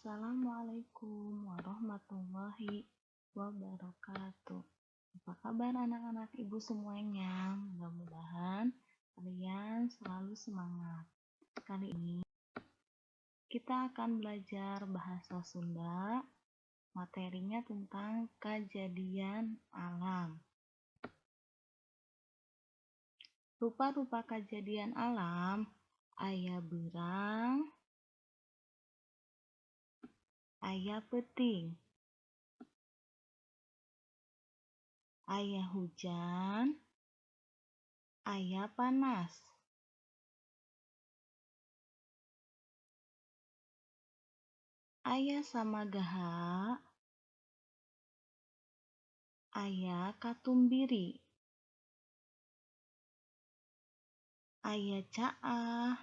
Assalamualaikum warahmatullahi wabarakatuh. Apa kabar anak-anak ibu semuanya? Mudah-mudahan kalian selalu semangat. Kali ini kita akan belajar bahasa Sunda, materinya tentang kejadian alam. Rupa-rupa kejadian alam aya beurang, aya peuting, aya hujan, aya panas. Aya samagaha, aya katumbiri, aya caah,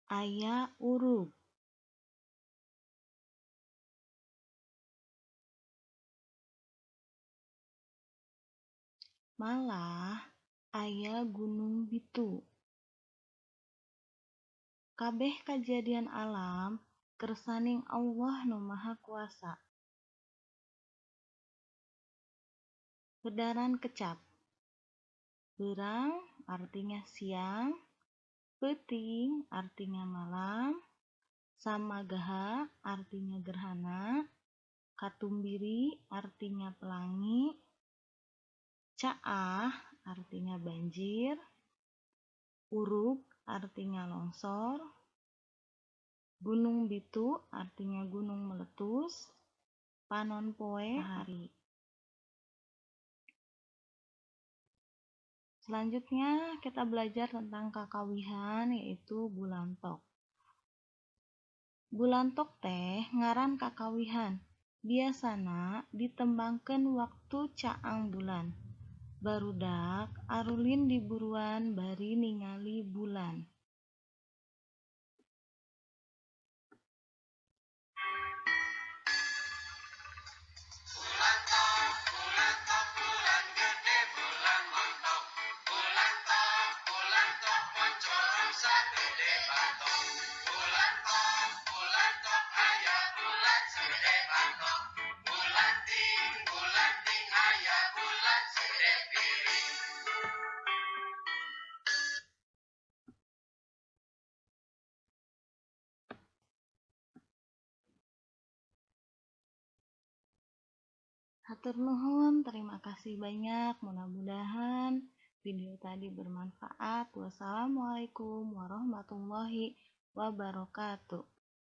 aya urug. Malah aya Gunung Bitu. Kabeh kajadian alam kersaning Allah Nu Maha Kuasa. Wedaran kecap. Beurang artinya siang, peuting artinya malam, samagaha artinya gerhana, katumbiri artinya pelangi, caah artinya banjir, urug artinya longsor, Gunung Bitu artinya gunung meletus, panon poe hari. Selanjutnya kita belajar tentang kakawihan, yaitu bulantok. Bulantok teh ngaran kakawihan, biasana ditembangkeun waktu caang bulan. Barudak arulin di buruan bari ningali bulan. Hatur nuhun, terima kasih banyak. Mudah-mudahan video tadi bermanfaat. Wassalamualaikum warahmatullahi wabarakatuh.